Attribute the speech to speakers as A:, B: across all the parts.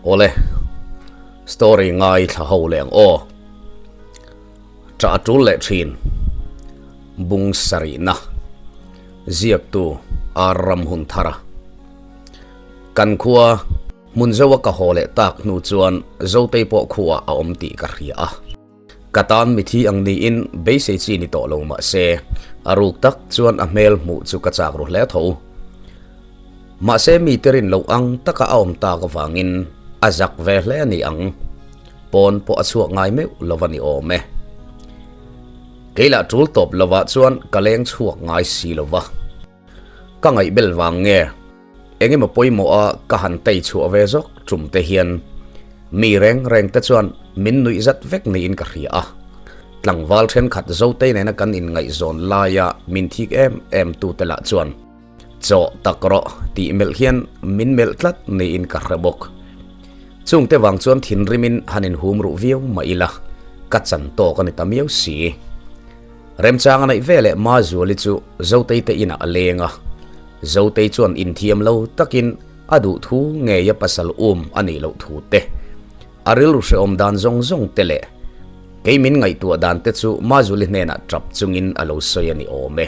A: Awle, story ngai thla ho leh ang aw. Ṭah a ṭul leh ṭhin. Bung sarihna ziaktu Ar Ramhunthara. Kan khua hmun zoa ka haw leh tak hnu chuan Zotei pawh khuaah a awm tih ka hria a. Ka tan mithi ang niin beisei chi ni tawh lo mah se, a ruk tak chuan a hmel hmuh chu ka chak ru hle tho. Mahse mite rin loh ang taka a awm tak avangin a zak ve hle a ni ang. Pawn pawh a chhuak ngai meuh lo a ni awm e. Kei lah tul tawp lovah chuan ka leng chhuak ngai si lo va. Ka ngaih bel vang nge? Engemaw pawimawh a ka han tei chhuah ve zawk tum te hian mi reng reng te chuan min nuih zat vek niin ka hria a. Tlangval thenkhat Zotei nena kan inngaihzawn laia min thik em em tu te lah chuan chaw tak rawh tih melh hian min melh tlat niin ka hre bawk. Chungte vang chuan thinrimin han inhum ruh viau mah ila ka chan tawk a ni ta miau si. Remchang a neih veleh Mazuali chu Zotei te inah a leng a. Zotei chuan inthiam lo takin a duh thu ngei a pasal um a nih loh thu te, a rilru hrehawm dan zawng zawng te leh kei min ngaihtuah dan te chu Mazuali hnenah tap chungin a lo sawi a ni awm e.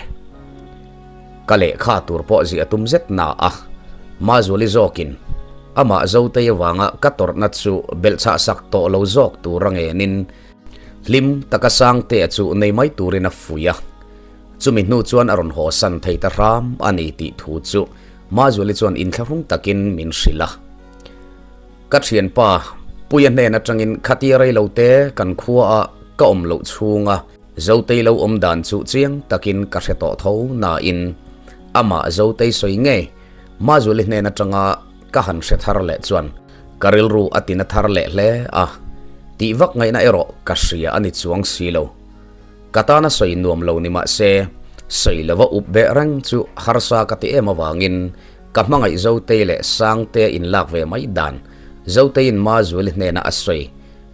A: Ka lehkha tur pawh ziah tum zet na a, Mazuali zawkin amah Zotei avanga ka tawrhna chu belhchhah sak tawh lo zawk tur a ngenin Hlim taka Sangtea chu nei mai turin a fuih a, chumi hnu chuan a rawn haw san thei ta hram a ni tih thu chu Mazuali chuan inthlahrung takin min hrilh a. Ka thianpa Puia hnen atangin khatia rei lo te kan khuaah ka awm loh chhunga Zotei lo awm dan chu chiang takin ka hre tawh tho nain amah Zotei sawi ngei Mazuali hnen atanga ka han hre thar leh chuan ka rilru a tina thar leh hle a, tih vak ngaihna erawh ka hria a ni chuang si lo. Ka tana sawi nuam lo ni mah se, sawi lova up beh reng chu harsa ka ti em avangin ka hmangaih Zotei leh Sangtea inlak ve mai dan Zoteiin Mazuali hnena a sawi,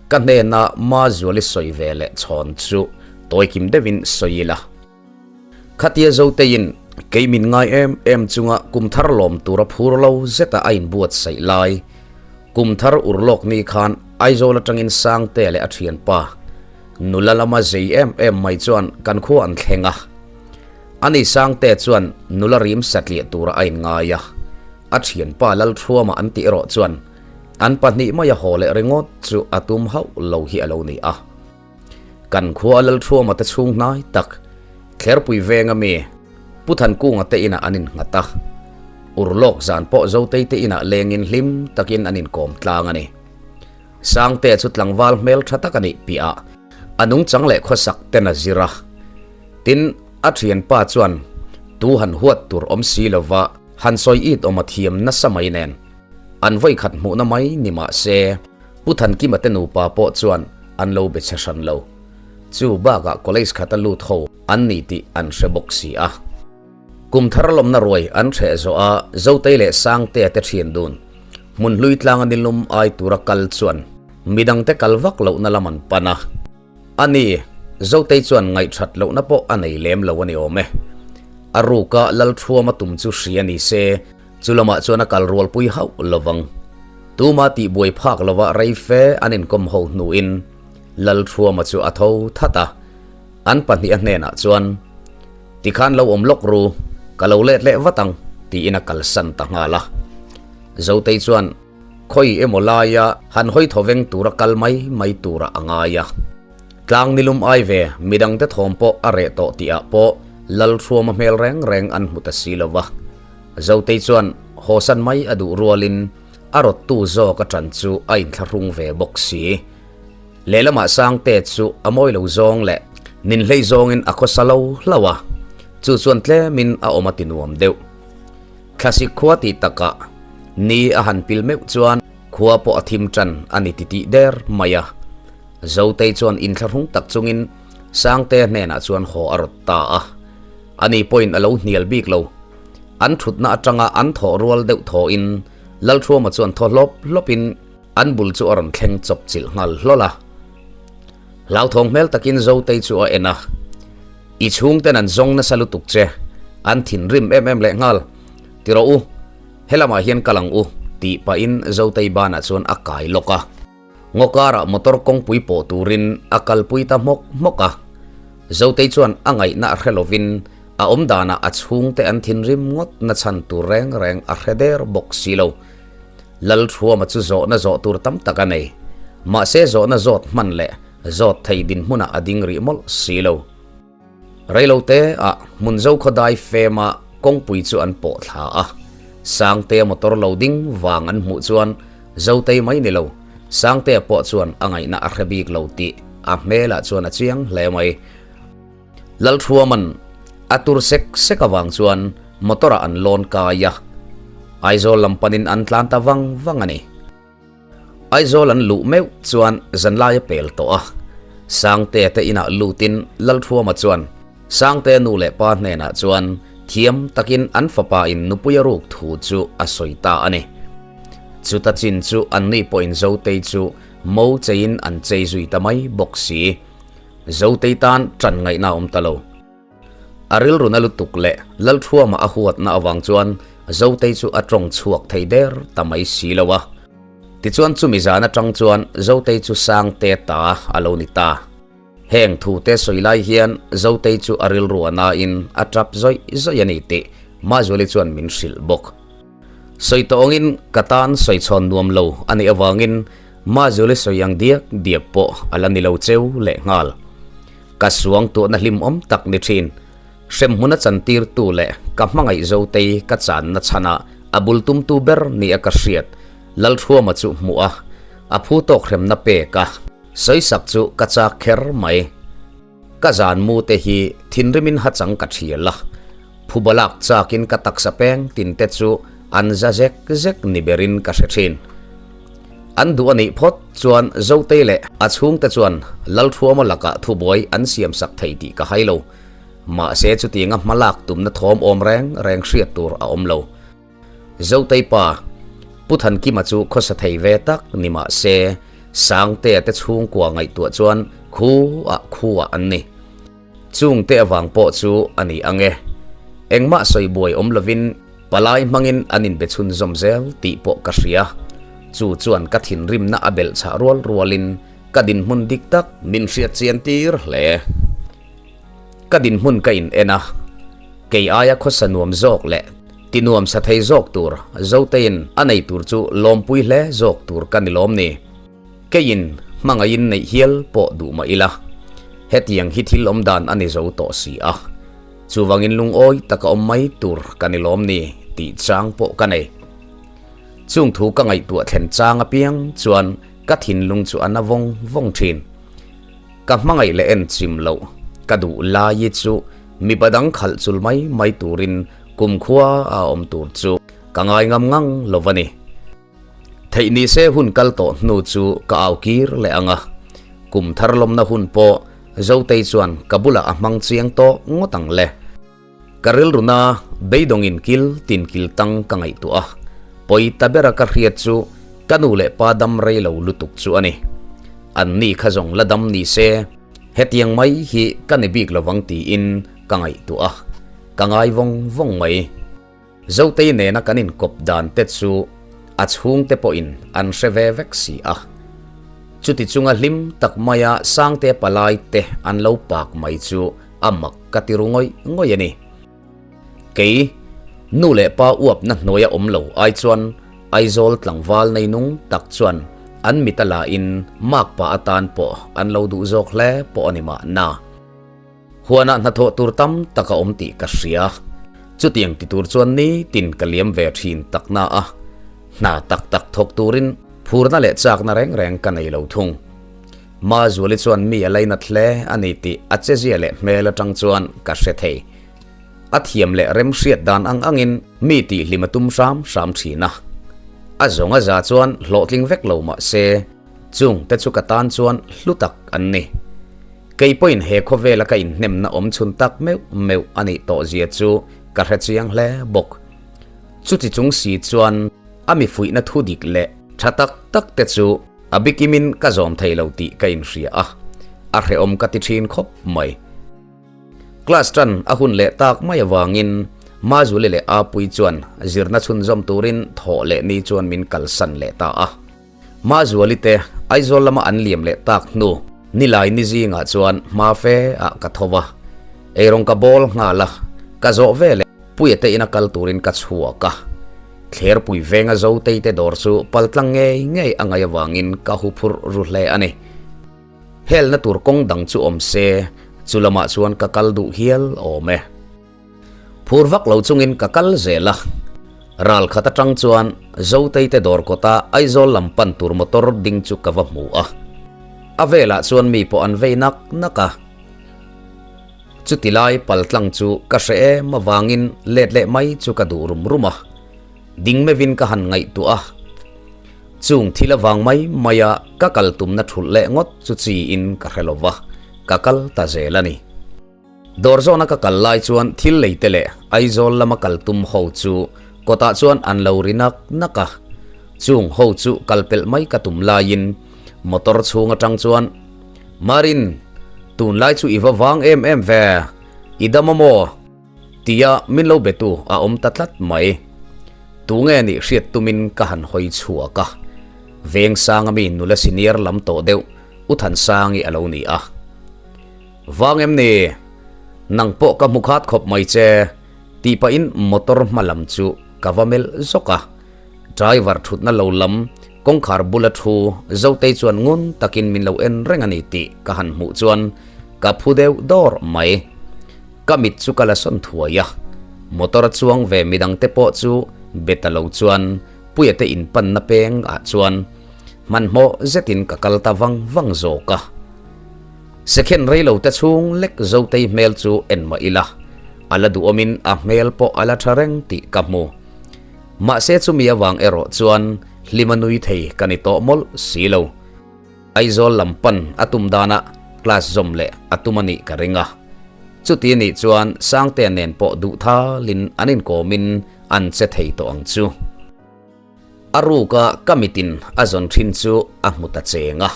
A: ka hnena Mazuali sawi ve leh chhawn chu tawikim deuhin sawi ila. Khatia Zoteiin kei min ngai em em chunga kum thar lawm tura phur lo zeta a inbuatsaih lai, kum thar ur lawk ni khan Aizawl atangin Sangtea leh a thianpa nula lama zei em em mai chuan kan khua an thleng a. Ani Sangtea chuan nula rim satliah tura a inngai a, a thianpa Lalthuama an tih erawh chuan an pahnih maia haw leh ringawt chu a tum hauh lo hi a lo ni a. Kan khua Lalthuama te chhung hnai tak, Thlerpui venga mi Pu Thankunga te inah an innghat a. Urlawk zan pawh Zotei te inah lengin hlim takin an inkawm tlang a ni. Sangtea chu tlangval hmel tha tak a nih piahah a nungchang leh khawsak ten a zir a. Tin, a thianpa chuan tu han huat tur awm si lova han sawi it awm a thiam nasa mai nen an vawikhat hmuhna mai ni mah se Pu Thankima te nupa pawh chuan an lo be chhe hran lo. Chu bakah college khata lut ho an ni tih an hre bawk si a. Kum thar lawmna ruai an hreh zawh a, Zotei leh Sangtea te thian dun hmun hlui tlanga nilum ai tura kal chuan midangte kal vak lohna lam an pan a. Ani, Zotei chuan ngaihthat lohna pawh a nei lem lo a ni awm e. A ruka Lalthuama tum chu hria ni se, Chu lamah chuan a kal rualpui hauh lovang. Tuma tihbuai phak lova rei fe an inkawm ho hnuin Lalthuama chu a tho that a, an pahnih a hnenah chuan, Tikhan lo awm lawk ru, ka lo let leh vat ang, tiin a kalsan ta nghal a. Zotei chuan khawi emaw laia han hawi thaw veng tura kal mai mai turah a ngai a. Tlang nilum ai ve midangte thawm pawh a reh tawh tihah pawh Lalthuama hmel reng reng an hmu ta si lo va. Zotei chuan hawsan mai a duh rualin a rawttu zawk a ṭan chu a inthlahrung ve bawk si. Lehlamah Sangte chu a mawi lo zawng leh ninhlei zawngin a khawsa lo hlauh a, chu chuan tlemin a awm a ti nuam deuh. Thlasik khua tih takah ni a han pil meuh chuan khua pawh a thim ṭan a ni titih der mai a. Zotei chuan inthlahrung tak chungin Sangte hnenah chuan haw a rawt ta a. Ani pawhin a lo hnial bik lo. An thutna atanga an thawh rual deuh thawhin Lalthuama chuan thaw hlawp hlawpin an bul chu a rawn thleng chawp chilh nghal hlawl a. Hlauthawng hmel takin Zotei chu a en a, I chhungten an zawng nasa lutuk che, an thinrim em em leh nghal. Ti rawh u, helamah hian kal ang u. Tih pahin Zotei banah chuan a kai lawk a. Ngaw karah motor kawngpui pawh turin a kalpui ta hmawk hmawk a. Zotei chuan a ngaihna a hre lovin a awm danah a chhungte an thinrim ngawt na chhan tur reng reng a hre der bawk si lo. Lalthuama chu zawhna zawh tur tam tak a nei. Mahse zawhna zawt hman leh zawt thei dinhmunah a ding rih mawlh si lo. Reilote ah Hmunzo khawdai fema kawngpui chu an pawh thla a, Sangtea motor lo ding vang an hmuh chuan Zotei mai ni lo, Sangtea pawh chuan a ngaihna a hre bik lo tih a hmelah chuan a chiang hle mai. Lalthuaman a tur sek sek avang chuan motor ah an lawn kai a, Aizawl lam panin an tlan ta vang vang a ni. Aizawl an luh meuh chuan zanlai a pel tawh a, Sangtea te inah lutin Lalthuama chuan Sangtea nu leh pa hnenah chuan thiam takin an fapa in nupui a ruk thu chu a sawi ta a ni. Chuta chin chu anni pawhin Zotei chu mo cheiin an chei zui ta mai bawk si. Zotei tan ṭan ngaihna a awm ta lo. A rilruna lutuk leh Lalthuama a huatna avang chuan Zotei chu a tawng chhuak thei der ta mai si lo a. Tichuan chumi zan atang chuan Zotei chu Sangte ta a lo ni ta. Heng thute sawi lai hian Zotei chu a rilru a nain a tap zawih zawih a ni tih Mazuali chuan min hrilh bawk. Sawi tawngin ka tan sawi chhawn nuam lo a nih avangin Mazuali sawi ang diak diak pawh a la ni lo cheu lehnghal. Ka suang tuhna hlimawm tak ni thin. Hremhmuna chantirtu leh ka hmangaih Zotei ka channa chhanah a bul tumtu ber nia ka hriat Lalthuama chu hmuh a, a phu tawk hremna pek a sawisak chu ka chak kher mai. Ka zan mu te hi thinrimin hachang ka thial a, phuba lak chakin ka taksa peng tin te chu an za zek zek ni berin ka hre thin. An duh a nih phawt chuan Zotei leh a chhungte chuan Lalthuama lakah thubuai an siamsak thei tih ka hai lo. Mahse chutianga hma lak tumna thawm awm reng reng hriat tur a awm lo. Zotei pa, Pu Thankima chu khawsa thei ve tak ni mahse Sangtea te chhungkua ngaihtuah chuan khu ah khu ah an ni. Chungte avang pawh chu a ni ang e. Engmah sawi buai awm lovin palai hmangin an inbe chhunzawm zel tih pawh ka hria. Chu chuan ka thinrimna a belh chhah rual rualin ka dinhmun dik tak min hriat chian tir hle. Ka dinhmun ka in en a, kei aia khawsa nuam zawk leh ti nuam sa thei zawk tur Zoteiin a nei tur chu lawmpui hle zawk tur ka ni lawm ni. Keiin hmangaihin neih hial pawh duh mah ila, hetiang hi thil awm dan a ni zo tawh si a, chuvangin lungawi taka awm mai tur ka ni lawm ni tih chang pawh ka nei. Chung thu ka ngaihtuah thlen chang apiang chuan ka thinlung chu a na vawng vawng thin. Ka hmangaih leh en chim loh ka duh lai chu mipa dang khalh chul mai mai turin kumkhua a awm tur chu ka ngai ngam ngang lo va ni. Theih ni se hun kal tawh hnu chu ka au kir leh ang a, kum thar lawmna hun pawh Zotei chuan ka bulah a hmang chiang tawh ngawt ang le. Ka rilruna beidawngin kil tin kil tang ka ngaihtuah a, pawi ta bera ka hriat chu ka nu leh pa dam rei lo lutuk chu a ni. An ni kha zawng la dam ni se, hetiang mai hi ka ni bik lovang tiin ka ngaihtuah a, ka ngai vawng vawng mai. Zotei nena kan inkawp dan te chu a chhungte pawhin an hre ve vek si a. Chuti chunga hlim tak maia Sangte palai te an lo pak mai chu a mak ka ti ru ngawih ngawih a ni. Kei, nu leh pa uapna hnuaia awm lo ai chuan Aizawl tlangval nei nung tak chuan an mit a la in makpa atan pawh an lo duh zawk hle pawh a ni mahna. Huanah hnathawh tur tam tak a awm tih ka hria. Chutiang ti tur chuan nitin ka liam ve thin tak na a, hna tak tak thawk turin phurna leh chakna reng reng ka nei lo thung. Mazuali chuan mi a lainat hle a ni tih a chezia leh hmel atang chuan ka hre thei. A thiam leh remhriat dan ang angin mi tihhlim a tum hram hram thin a. A zawng a za chuan hlawhtling vek lo mah se, chung te chu ka tan chuan hlu tak an ni. Kei pawhin he khawvela ka inhnemna awm chhun tak meuh meuh a nih tawh zia chu ka hre chiang hle bawk. Chuti chung si chuan a mi fuihna thu dik leh tha tak tak te chu a bikimin ka zawm thei lo tih ka inhria a, a hrehawm ka ti thin khawp mai. Class tan a hun leh tak mai avangin. Mazuli leh Apuii chuan zirna chhunzawm turin thawh leh ni chuan min kalsan leh ta a. Mazuali te Aizawl lama an liam leh tak hnu nilai ni zingah chuan hma fe ah ka tho va, eirawng ka bawl nghal a, ka zawh ve leh Puia te ina kal turin ka chhuak a. Thlerpui venga Zotei te dawr chu paltlang ngei ngei a ngaih avangin ka huphurh ru hle a ni. Helna tur kawng dang chu awm se, chu lamah chuan ka kal duh hial awm e. Phur vak lo chungin ka kal zel a, ral khat atang chuan Zotei te dawr kawta Aizawl lam pan tur motor ding chu ka va hmu a. A velah chuan mi pawh an vei nak nak a. Chuti lai paltlang chu ka hre em avangin let leh mai chu ka duh rum rum a. Ding meuhin ka han ngaihtuah a. Chung thil avang mai maia ka kal tumna thulh leh ngawt chu chiin ka hre lo va, ka kal ta zel a ni. Dawr zawna ka kal lai chuan thil lei te leh Aizawl lama kal tum ho chu kawtah chuan an lo ri nak nak a. Chung ho chu kal pelh mai ka tum laiin motor chhung atang chuan, Marin, tunlai chu i va vang em em ve, i dam a maw? Tia min lo betu a awm ta tlat mai. Tunge nih hriat tumin ka han hawi chhuak a. Vengsanga mi nula senior lam tawh deuh U Thansangi a lo ni a. Vang em ni? Nang pawh ka hmu khat khawp mai che, tih pahin motor hma lam chu ka va melh zawk a. Driver thutna lo lam kawngkhar bula thu Zotei chuan ngun takin min lo en reng a ni tih ka han hmuh chuan ka phu deuh dawr mai. Ka mit chu ka la sawn thuai a, motor a chuang ve midangte pawh chu be ta lo chuan Puia te inpanna peng ah chuan hmanhmawh zetin ka kal ta vang vang zawk a. Second rei lo te chhung lek Zotei hmel chu en mah ila, a la duhawmin a hmel pawh a la tha reng tih ka hmu. Mahse chumi avang erawh chuan hlima nui thei ka ni tawh mawlh si lo. Aizawl lam pan a tum danah class zawm leh a tum a nih ka ring a. Chuti nih chuan Sangtea nen pawh duh thalin an inkawmin an che thei tawh ang chu. A ruka ka mitin a zawn thin chu a hmu ta cheng a,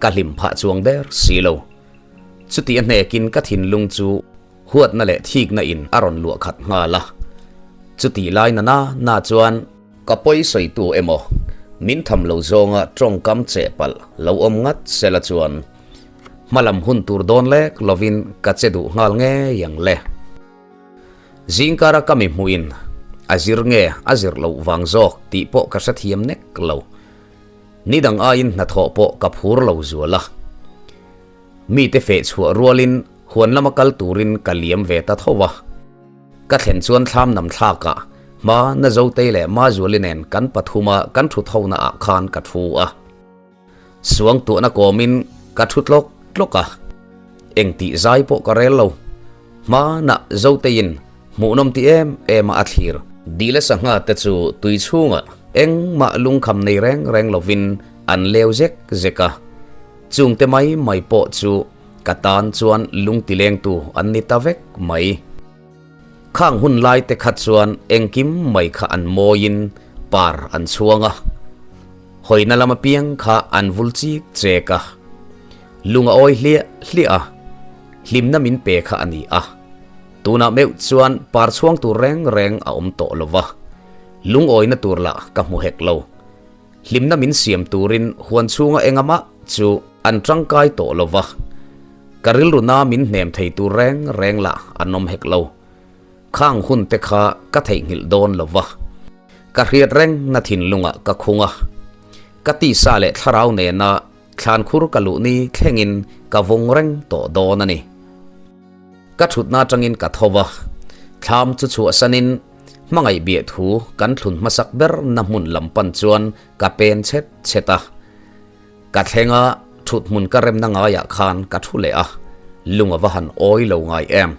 A: ka hlim phah chuang der si lo. Chuti a hnekin ka thinlung chu huatna leh thikna in a rawn luah khat nghal a. Chuti lai na na na chuan ka pawi sawitu emaw min tham lo zawnga tawngkam cheh palh lo awm ngat sela chuan hmalam hun tur dawn lek lovin ka che duh nghal ngei ang le. Zingkara ka mi hmuhin a zir nge a zir loh vang zawk tih pawh ka hrethiam nek lo. Nidang aiin hnathawh pawh ka phur lo zual a. Mite feh chhuah rualin huan lama kal turin ka liam ve ta tho a. Ka thlen chuan thlam nam thlakah hma na Zotei leh Mazuali nen kan pathuma kan thu thona ah khan ka thu a. Suangtuahna kawmin ka thu tlawk tlawk a, engtih zai pawh ka rel lo. Hmanah Zoteiin hmuhnawm ti em em a a thlir. Dila sangha te chu tui chhungah engmah lungkham nei reng reng lovin an leu zek zek a, chungte mai mai pawh chu ka tan chuan lungti lengtu an ni ta vek mai. Khang hun lai te kha chuan engkim mai kha an mawiin par an chhuang a, hawina lam apiang kha an vul chik chek a, lung a awi hliah hliah a, hlimna min pe kha a ni a. Tunah meuh chuan par chhuang tur reng reng a awm tawh lo va, lungawina tur lah ka hmu hek lo. Hlimna min siam turin huan chhunga engamah chu an tangkai tawh lo va, ka rilru na min hnem thei tur reng reng lah an awm hek lo. Khang hun te kha ka theihnghilh dawn lo va, ka hriat reng na thinlungah ka khung a, ka tisa leh thlarau nena thlankhur ka luh ni thlengin ka vawng reng tawh dawn a ni. Ka thutna atangin ka tho va, thlam chu chhuahsanin hmangaih biah thu kan thlun hmasak ber na hmun lam pan chuan ka pen chhet chhet a. Ka thleng a, thut hmun ka remna ngaiah khan ka thu leh a, lung a va han awi lo ngai em.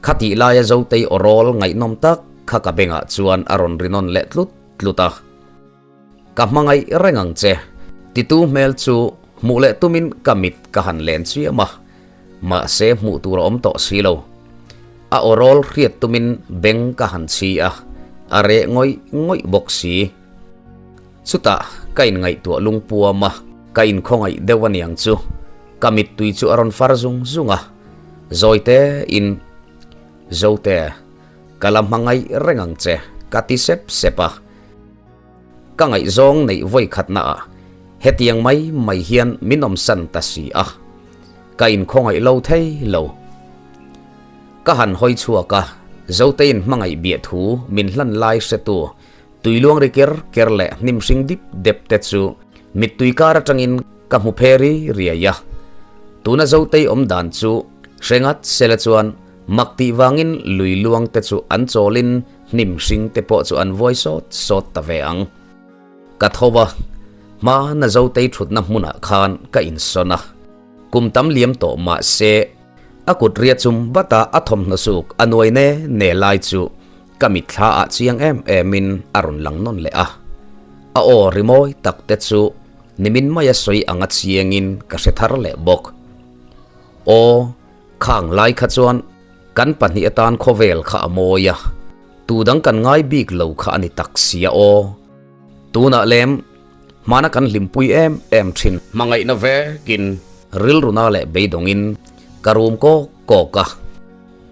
A: Khatih laia Zotei awrawl ngaihnawm tak kha ka bengah chuan a rawn ri nawn leh tlut tlut a. Ka hmangaih reng ang che, titu hmel chu hmuh leh tumin ka mit ka han len chiam a, mahse hmuh tur a awm tawh si lo. A awrawl hriat tumin beng ka han chhi a, a reh ngawih ngawih bawk si. Chutah ka inngaihtuah lungpuam a, ka inkhawngaih deuh a niang chu, ka mittui chu a rawn far zung zung a, Zawite in, Zote. Ka la hmangaih reng ang che, ka ti sep sep a. Ka ngaihzawng neih vawi khatnaah hetiang mai mai hian min awmsan ta si a, ka inkhawngaih lo thei lo. Ka han hawi chhuak a, Zoteiin hmangaih biah thu min hlan lai hretu tuiluang ri ker ker leh hnim hring dip dep te chu mittui kar atangin ka hmu phe ri riai a. Tuna Zotei awm dan chu hre ngat sela chuan mak tih vangin lui luang te chu an chawlin hnim hring te pawh chu an vuai sawt sawt ta ve ang. Ka tho a, hmana Zotei thutna hmunah khan ka insawn a. Kum tam liam tawh mah se a kut ria chum bata a thawmhnaw suk a nuai ne ne lai chu ka mitthla ah chiang em em in a rawn lang nawn leh a. A aw rimawi tak te chu nimin maia sawi anga chiang in ka hre thar leh bawk. Aw, khang lai kha chuan kan pahnih atan khawvel kha a mawi a, tu dang kan ngai bik lo kha a ni tak sia aw. Tunah lem Hmana kan hlimpui em em thin. Hmangaihna vekin rilruna leh beidawngin ka rum kawk kawk a.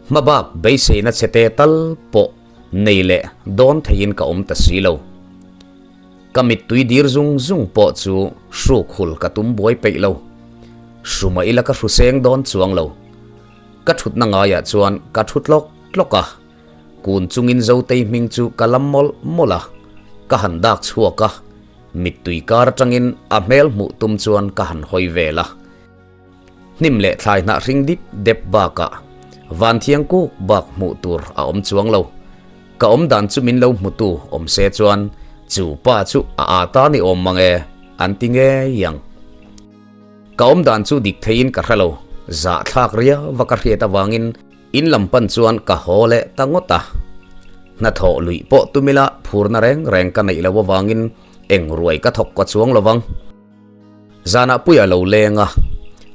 A: Hmabak beiseina chhete tal pawh nei leh dawn theiin ka awm ta si lo. Ka mittui dir zung zung pawh chu hruk hul ka tum buai peih lo. Hru mah ila ka hru seng dawn chuang lo. Ka thutna ngaiah chuan ka thu tlawk tlawk a. Kun chungin Zotei hming chu ka lam mawlh mawlh a, ka han dak chhuak a, mittui kar atangin a hmel hmuh tum chuan ka han hawi vel a. Hnim leh thlai hnah hring dip dep bakah vanthiang kuk bak hmuh tur a awm chuang lo. Ka awm dan chu min lo hmutu awm se chuan chu pa chu a aa ta ni awm mang e an ti ngei ang. Ka awm dan chu dik theiin ka hre lo, zahthlak riau va ka hriat avangin In lam pan chuan ka haw leh ta ngawt a. Hnathawh luih pawh tumila phurna reng reng ka neih loh avangin eng ruai ka thawk ka chuang lo vang. Zanah puia lo leng a,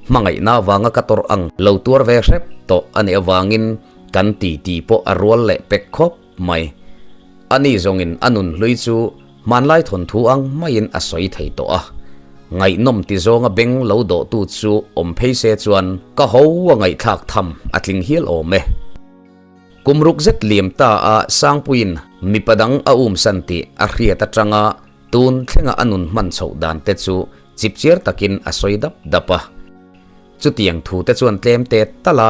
A: hmangaihna avanga ka tawrh ang lo tuar ve hrep tawh a nih avangin kan titi pawh a rual leh pek khawp mai. Ani zawngin a nun hlui chu Hmanlai thawnthu ang maiin a sawi thei tawh a, ngaihnawm ti zawnga beng lo dawhtu chu awm phei se chuan ka ho a ngaihthlak tham a tling hial awm e. Kum ruk zet liam ta a Sangpuiin mipa dang a umsan tih a hriat atanga tun thlenga a nun hman chhoh dan te chu chipchiar takin a sawi dap dap a. Chutiang thu te chuan tlem te tala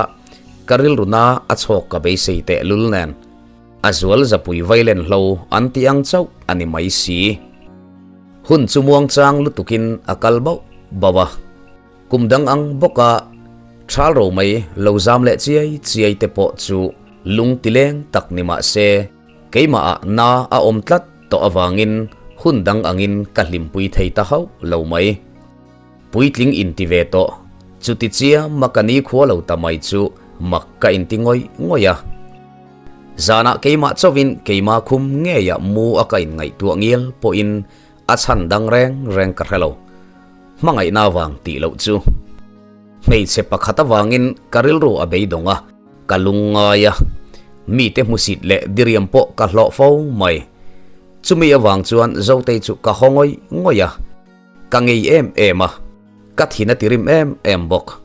A: ka rilruna a chhawk ka beisei teh lul nen. A zual zapui vailen hlo an ti ang chauh a ni mai si. Hun chu muangchang lutukin a kal bauh bauh a. Kum dang ang bawka thal ro mai lo zam leh chiai chiai te pawh chu lung ti leng tak ni mah se, keimahah na a awm tlat tawh avangin hun dang angin ka hlimpui thei ta hauh lo mai. Puitling inti ve tawh. Chuti chia mak a ni khua lo ta mai chu mak ka inti ngawih ngawih a. Zanah keimah chauhin keimah khum ngeiah mu a ka inngaihtuah ngial pawhin a chhan dang reng reng ka hre lo. Hmangaihna vang tih loh chu. Hmeichhe pakhat avangin ka rilru a beidawng a, ka lungngai a. Mite hmusit leh diriam pawh ka hlawh fo mai. Chumi avang chuan Zotei chu ka haw ngawih ngawih a. Ka ngei em em a, ka thin a ti rim em em bawk.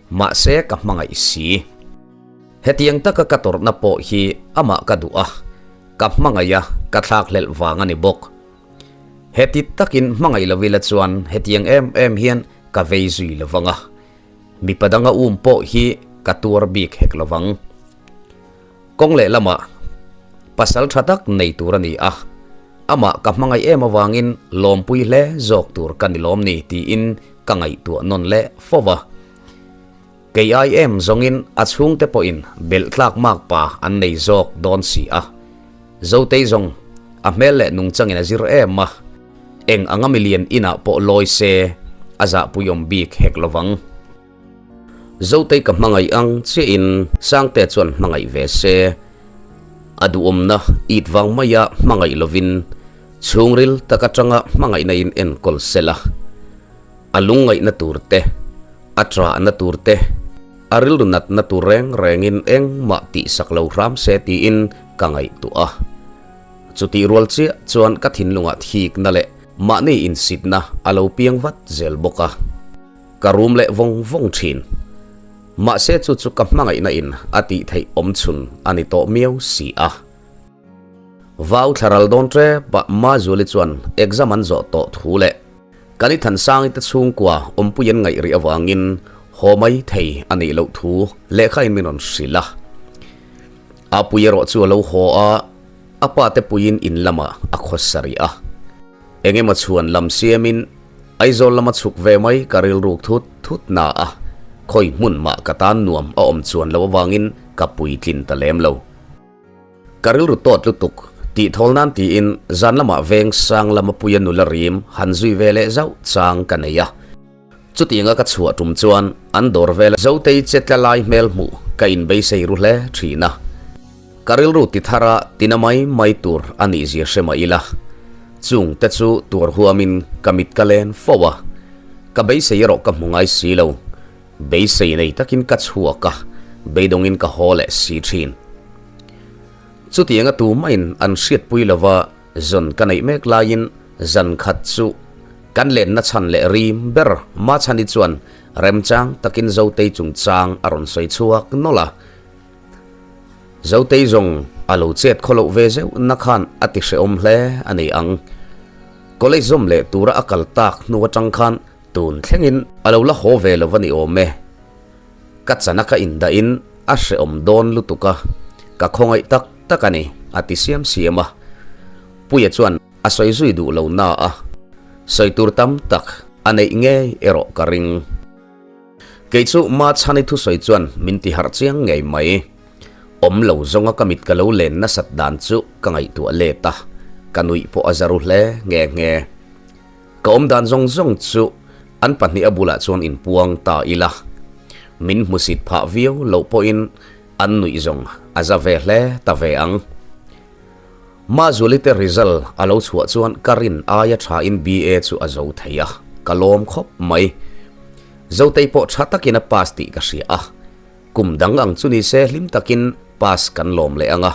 A: Mahse ka hmangaih si. Hetiang taka ka tawrhna pawh hi amah ka duh a, ka hmangaih a, ka thlakhlelh vang a ni bawk. Heti takin hmangaih lo ila chuan hetiang em em hian ka vei zui lo vang a, mipa danga um pawh hi ka tuar bik hek lo vang. Kawng leh lamah pasal tha tak nei tur a ni a, amah ka hmangaih em avangin lawmpui hle zawk tur ka ni lawm ni tiin ka ngaihtuah nawn leh fo va. Kei ai em zawngin a chhungte pawhin belh tlak mak pa an nei zawk dawn si a. Zotei zawng a hmel leh nungchangin a zir em a, eng anga milian inah pawh lawi se a zahpuiawm bik hek lovang. Zotei ka hmangaih ang chiahin Sangtea chuan hmangaih ve se. A duhawmna it vang maia hmangaih lovin chhungril tak atanga hmangaihna in enkawl sela. A lungngaihna tur te, a ṭahna tur te, a rilru natna tur reng rengin engmah tihsak lo hram se tiin ka ngaihtuah a. Chutih rual chiah chuan ka thinlungah thikna leh mahni insitna a lo piang vat zel bawk a. Ka rum leh vawng vawng thin. Mahse chu chu ka hmangaihna in a tih theih awm chhun a ni tawh miau si a. Vau thla ral dawn tep ah Mazuali chuan exam an zawh tawh thu leh Kan i Thansangi te chhungkua awmpui an ngaih rih avangin haw mai thei a nih loh thu lehkha in min rawn hrilh a. Apui erawh chu a lo haw a, a pa te puiin in lamah a khawsa rih a. Eng emaw chhuan lam siamin Aizawl lama chhuk ve mai ka rilruk thut thut na a, khawi hmun mah ka tan nuam a awm chuan loh avangin ka puitlin ta lem lo. Ka rilru tawt lutuk, tih thawl nan tiin zan lamah veng sang lama puia nula rim han zui ve leh zauh chang ka nei a. Chutianga ka chhuah tum chuan an dawr vela Zotei che tla lai hmel hmuh ka inbeisei ru hle thin a. Ka rilru ti thar a tina mai mai tur a nih zia hre mah ila, chung te chu tuar huamin ka mit ka len fo a, ka beisei erawh ka hmu ngai si lo. Beisei nei takin ka chhuak a, beidawngin ka haw leh si thin. Chutianga tumahin an hriatpui lova zawn ka neih mek laiin zan khat chu kan lenna chhan leh rim ber Machhani chuan remchang takin Zotei chungchang a rawn sawi chhuak nawlh a. Zotei zawng a lo chet khaw loh ve zeuh na khan a ti hrehawm hle a ni ang. College zawm leh tura a kal tak hnu atang khan Tun thlengin a lo la haw ve lo a ni awm e. Ka chana ka indahin a hrehawm dawn lutuk a, ka khawngaih tak tak a ni, a ti siam siam a. Puia chuan a sawi zui duh lo na a, sawi tur tam tak a neih ngei erawh ka ring. Kei chu Machhani thusawi chuan min ti harh chiang ngei mai. Awm lo zawnga ka mit ka lo len nasat dan chu ka ngaihtuah let a, ka nuih pawh a za ru hle nghe nghe. Ka awm dan zawng zawng chu an pahnih a bulah chuan inpuang ta ila, min hmusit phah viau loh pawhin an nuih zawng a za ve hle ta ve ang. Mazuali te result a lo chhuah chuan ka rin aia thain BA chu a zo thei a, ka lawm khawp mai. Zotei pawh tha takin a pass tih ka hria a, Kum dang ang chu ni se hlim takin pass kan lawm leh ang a,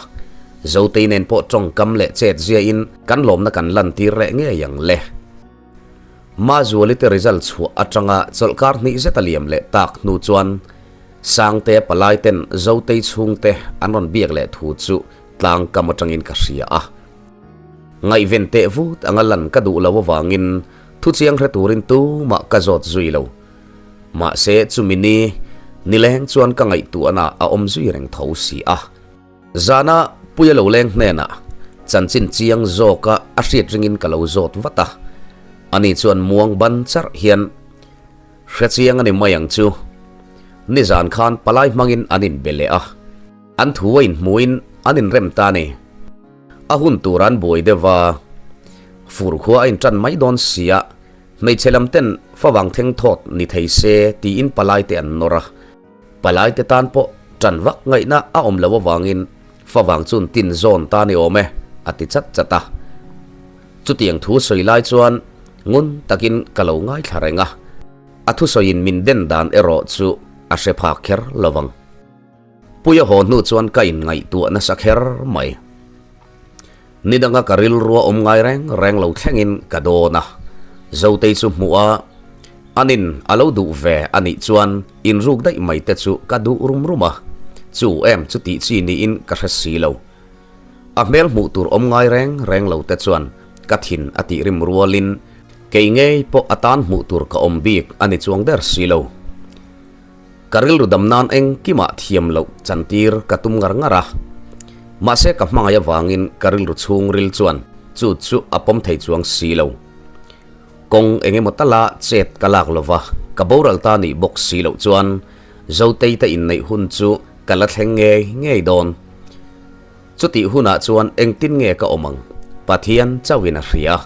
A: Zotei nen pawh tawngkam leh chet ziahin kan lawmna kan lantir leh ngei ang le. Mazuali te result chhuah atanga chawlhkar hnih zet a liam leh tak hnu chuan Sangtea palai ten Zotei chhungte an rawn biak leh thu chu tlangkam atangin ka hria a. Ngaihven teh vut anga lan ka duh lo avangin thuchiang hre turin tumah ka zawt zui lo. Mahse chumi ni nileng chuan ka ngaihtuahna a awm zui reng tho si a. Zana Puia lo leng hnenah chanchin chiang zawka a hriat ringin ka lo zawt vat a. Ani chuan muang ban charh hian hre chiang a ni mai ang chu. Nizan khan palai hmangin an inbe leh a. An thu a inhmuhin an inrem ta a ni. A hun tur an buai deuh a, fur khua a intan mai dawn si a. Hmeichhe lam ten favang thleng thawt ni thei se tiin palai te an nawr a, palai te tan pawh tan vak ngaihna a awm loh avangin favang chun tin zawn ta ni awm e a ti chat chat a. Chutiang thu sawi lai chuan ngun takin ka lo ngaithla reng a, a thusawiin min den dan erawh chu a hre phak kher lovang. Puia haw hnu chuan ka inngaihtuah nasa kher mai. Ni danga ka rilrua awm ngai reng reng lo thlengin ka dawn a, Zotei chu hmuh a, anin a lo duh ve a nih chuan inruk daih mai te chu ka duh rum rum a, chu em chu tih chi niin ka hre si lo. A hmel hmuh tur awm ngai reng reng lo te chuan ka thin a tih rim rualin kei ngei pawh a tan hmuh tur ka awm bik a ni chuang der si lo. Ka rilru dam nan engkimah thiam loh chantir ka tum ngar ngar a. Mahse ka hmangaih avangin ka rilru chhungril chuan chu chu a pawm thei chuang si lo. Kawng eng emaw tala chet ka lak lova ka boral ta nih bawk si loh chuan Zotei te inneih hun chu ka la thleng ngei ngei dawn. Chutih hunah chuan engtin nge ka awm ang? Pathian chauhin a hria.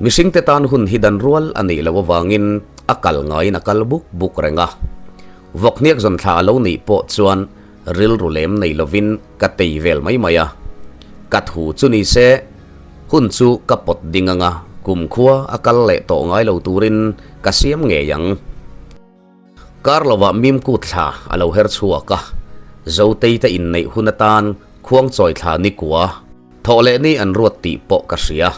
A: Mihringte tan hun hi dan rual a nih loh avangin a kal ngaiin a kal buk buk reng a. Vawkhniak zawn thla a lo nih pawh chuan rilru lem nei lovin ka tei vel mai mai a. Ka thu chu ni se, hun chu ka pawt ding anga kumkhua a kal leh tawh ngai lo turin ka siam ngei ang. Kar lovah Mimkut thla a lo her chhuak a, Zotei te inneih hun atan Khuangchawi thla ni kua thawh leh ni an ruat tih pawh ka hria.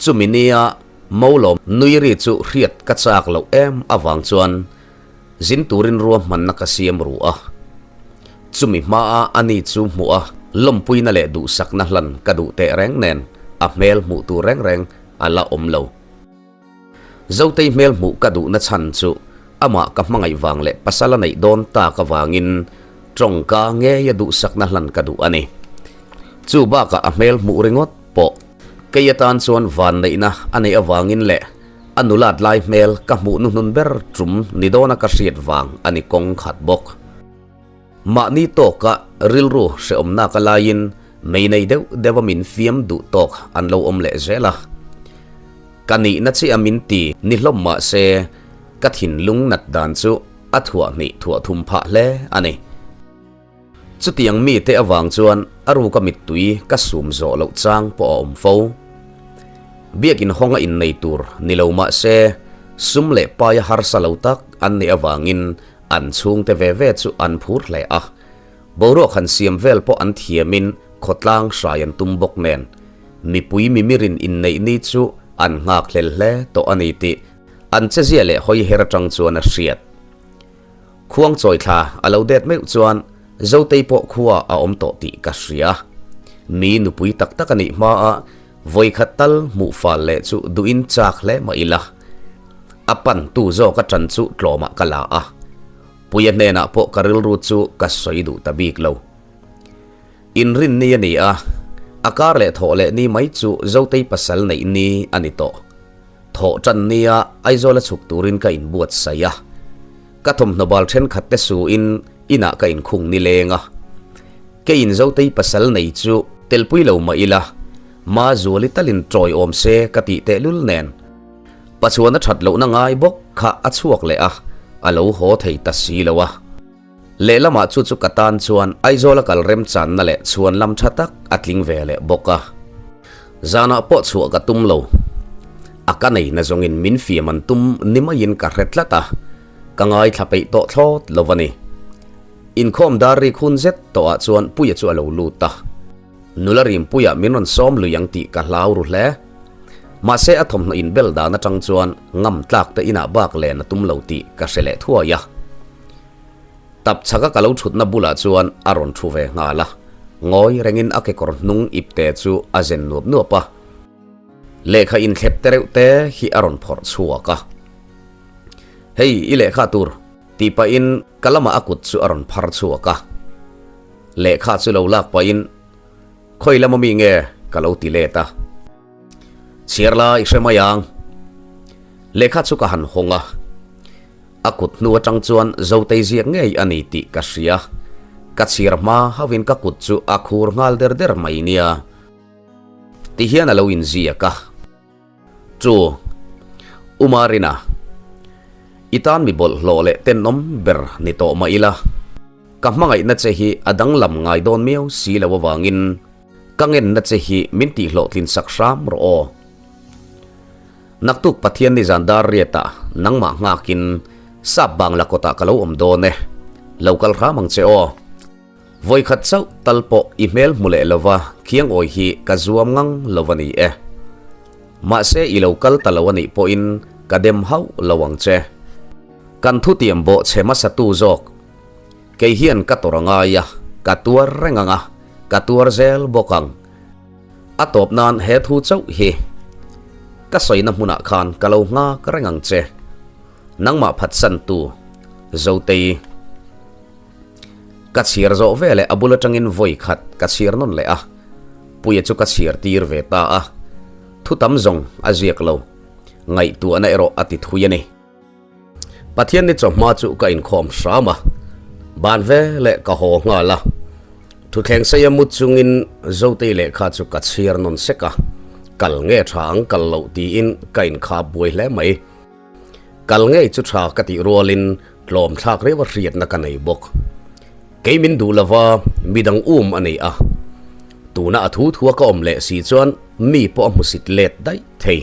A: Chumi nia Molawm nui ri chu hriat ka chak loh em avang chuan. Zin turin ruahmanna ka siam ru a. Chumi hmaa ani chu hmuh a, lawmpuina leh duhsakna hlan ka duh teh reng nen a hmel hmuh tur reng reng a la awm lo. Zotei hmel hmuh ka duhna chhan chu amah ka hmangaih vang leh pasal a neih dawn tak avangin tawngka ngeia duhsakna hlan ka duh a ni. Chu bakah a hmel hmuh ringawt pawh kei atan chuan vanneihna a neih avangin leh a nulat lai hmel ka hmuh nuhnun ber tum ni dawna ka hriat vang a ni kawng khat bawk. Mahni tawka rilru hrehawmnak a laiin mei nei deuh deuha min fiam duh tawk an lo awm leh zel a. Ka nihna chiah min ti ni hlawm mah se ka thinlung nat dan chu a thuah hnih thuah thum phah hle a ni. Chutiang mite avang chuan a ruka mittui ka sum zawh loh chang pawh a awm fo. Biakin hawnga innei tur ni lo mah se sum leh paia harsa lo tak an nih avangin An chhungte ve ve chu an phur hle a, boruak han siam vel pawh an thiamin khawtlang hrai an tum bawk nen, mipui mimirin inneih ni chu an nghakhlel hle tawh a ni tih an chezia leh hawi her atang chuan a hriat. Khuang chawi thla a lo det meuh chuan Zotei pawh khua a awm tawh tih ka hria. Mi nupui tak tak a nih hmaa Vawikhat tal hmuh fal leh chu duhin chak hle mah ila, a pan tu zawk a ṭan chu tlawmah ka la a, Puia hnenah pawh ka rilru chu ka sawi duh ta bik lo. Inrinni a ni a, a kar leh thawh leh ni mai chu Zotei pasal neih ni a ni tawh. Thawh ṭan nia Aizawl a chhuk turin ka inbuatsaih a, ka thawmhnaw bal ṭhenkhat te suin inah ka inkhung nileng a. Keiin Zotei pasal nei chu telpui lo mah ila, Mazuali talin tawi awm se ka tih tehlul nen. Pachuan a that lohna ngai bawk kha a chhuak leh a, a lo haw thei ta si lo a. Lehlamah chu chu ka tan chuan Aizawl a kal remchanna leh chhuan lam tha tak a tling ve leh bawk a. Zanah pawh chhuah ka tum lo. A ka nei na zawngin min fiam an tum ni maiin ka hre tlat a, ka ngaithla peih tawh thlawt lo a ni. Inkhawm dar rik hun zet tawhah chuan Puia chu a lo lut a. Nula Rimpuia min rawn sawm lui ang tih ka hlau ru hle. Mahse a thawmhnaw inbel dan atang chuan ngam tlak te inah bak len a tum lo tih ka hre leh thuai a. Tap chhaka ka lo thutna bulah chuan a rawn thu ve nghal a. Ngawi rengin a kekawr hnung ipte chu a zen nuap nuap a. Lehkha inthlep te reuh te hi a rawn phawrh chhuak a. Hei i lehkha tur. Tih pahin ka lamah a kut chu a rawn phar chhuak a, lehkha chu lo lak pahin Khawi lama mi nge ka lo ti let a, Chhiar la i hre mai ang. Lehkha chu ka han hawng a, a kut hnu atang chuan Zotei ziak ngei a ni tih ka hria, ka chhiar hma hauhin ka kut chu a khur nghal der der mai nia. Tihian a lo inziak a. Chu, U Marina, i tan mi bawlhhlawh leh tenawm ber ni tawh mah ila, ka hmangaihna che hi a danglam ngai dawn miau si lo avangin ka ngenna che hi min tihhlawhtlin sak hram rawh aw. Naktuk Pathian nizan dar riatah nangmah nghakin Sap Bangla kawtah ka lo awm dawn e, lo kal hram ang che aw. Vawikhat chauh tal pawh i hmel hmu leh lova khiangawi hi ka zuam ngang lo a ni e. Mahse i lo kal ta lo a nih pawhin ka dem hauh lo ang che. Kan thutiam bawh chhe hmasa tu zawk. Kei hian ka tawrh a ngai a, ka tuar reng ang a, ka tuar zel bawk ang. A tawp nan he thu chauh hi ka sawina hmunah khan ka lo nghak reng ang che. Nangmah phatsan tu Zotei. Ka chhiar zawh ve leh a bul atangin vawi khat ka chhiar nawn leh a, Puia chu ka chhiar tir ve ta a, thu tam zawng a ziak lo, ngaihtuahna erawh a ti thui a ni. Pathian ni chawhma chu ka inkhawm hram a, ban ve leh ka haw nghal a, thutthleng seia mu chungin Zotei lehkha chu ka chhiar nawn sek a, kal nge tha ang kal loh tiin ka inkhap buai hle mai. Kal ngei chu tha ka tih rualin tlawm thlak reuh a hriatna ka nei bawk. Kei min duh lova midang um a nei a, tuna a thu thua ka awm leh si chuan mi pawh a hmusit let daih thei.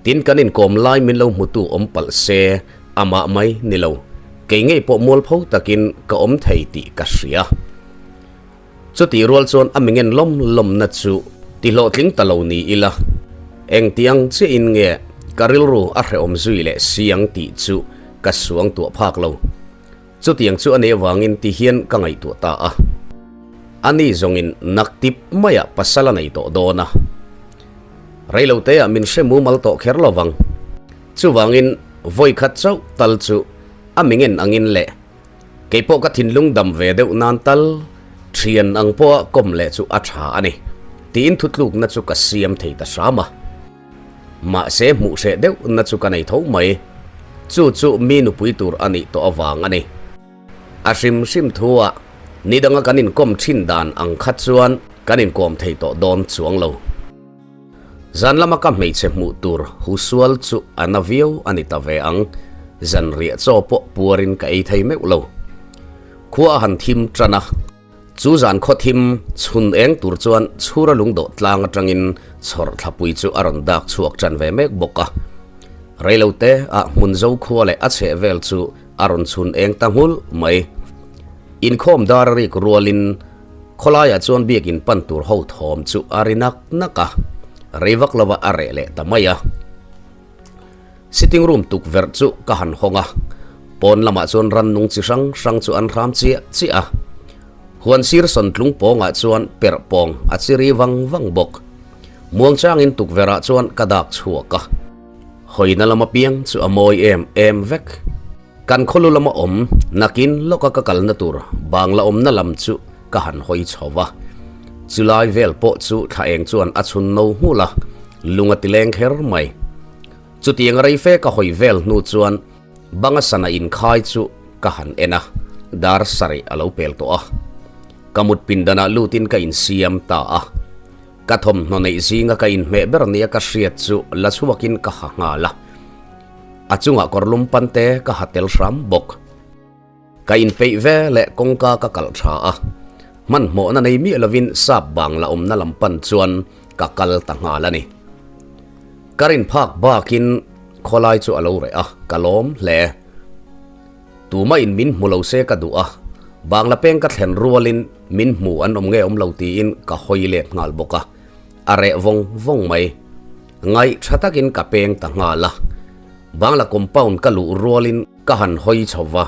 A: Tin kan inkawm lai min lo hmutu awm palh se amah mai ni lo, kei ngei pawh mualpho takin ka awm thei tih ka hria. Chutih rual chuan a mingen lawm lawmna chu tihlawhtling ta lo ni ila, engtiang chiahin nge ka rilru a hrehawm zui leh si ang tih chu ka suangtuah phak lo. Chutiang chu a nih avangin ti hian ka ngaihtuah ta a. Ani zawngin naktip maiah pasal a nei tawh dawn a. Reiloteah min hre mumal tawh kher lo vang. Chuvangin vawikhat chauh tal chu a mingen angin leh kei pawh ka thinlung dam ve deuh nan tal thian ang pawha kawm leh chu a tha a ni tiin thutlukna chu ka siam thei ta hram a. Mahse hmuh hreh deuhna chu ka nei tho mai. Chu chu mi nupui tur a nih tawh avang a ni. A hrim hrim thu-ah ni danga kan inkawm thin dan ang kha chuan kan inkawm thei tawh dawn chuang lo. Zan lama ka hmeichhe hmuh tur husual chu a na viau a ni ta ve ang, zanriah chaw pawh puarin ka ei thei meuh lo. Khua a han thim tan a, chu zan khaw thim chhun eng tur chuan chhura lungdawh tlang atangin chhawrh thlapui chu a rawn dak chhuak tan ve mek bawk a. Reilote ah hmun zo khua leh a chheh vel chu a rawn chhun eng ta nghulh mai. Inkhawm dar a rik rualin Khawlaiah chuan biakin pan tur ho thawm chu a ri nak nak a, rei vak lova a reh leh ta mai a. Sitting room tukverh chu ka han hawng a, pawn lamah chuan rannung chi hrang hrang chu an hram chiah chiah a. Huan sir sawn tlung pawngah chuan perh pawng a chi ri vang vang bawk. Muangchangin tukverhah chuan ka dak chhuak a. Hawina lama piang chu a mawi em em vek. Kan khawlu lama awm nakin lawka ka kalna tur bangla awmna lam chu ka han hawi chho va. Chulai vel pawh chu thla eng chuan a chhun no nghulh a, lung a ti leng kher mai. Chutiang rei fe ka hawi vel hnu chuan banga sana inkhai chu ka han en a, dar sarih a lo pel tawh a. Ka mut pindanah lutin ka insiam ta a. Ka thawmhnaw neih zinga ka inhmeh ber nia ka hriat chu la chhuakin ka ha nghal a. A chungah kawrlum pante ka ha tel hram bawk. Ka inpeih ve leh kawngka ka kalh tha a, hmanhmawhna nei miah lovin sap bang la awmna lam pan chuan ka kal ta nghal a ni. Ka rin phak bakin khawlai chu a lo reh a, ka lawm hle. Tumahin min hmu lo se ka duh a, bangla peng ka thlen rualin min hmu an awm nge awm lo tiin ka hawi let nghal bawk a, a reh vawng vawng mai. Ngaih tha takin ka peng ta nghal a, Bangla compound ka luh rualin ka han hawi chho va.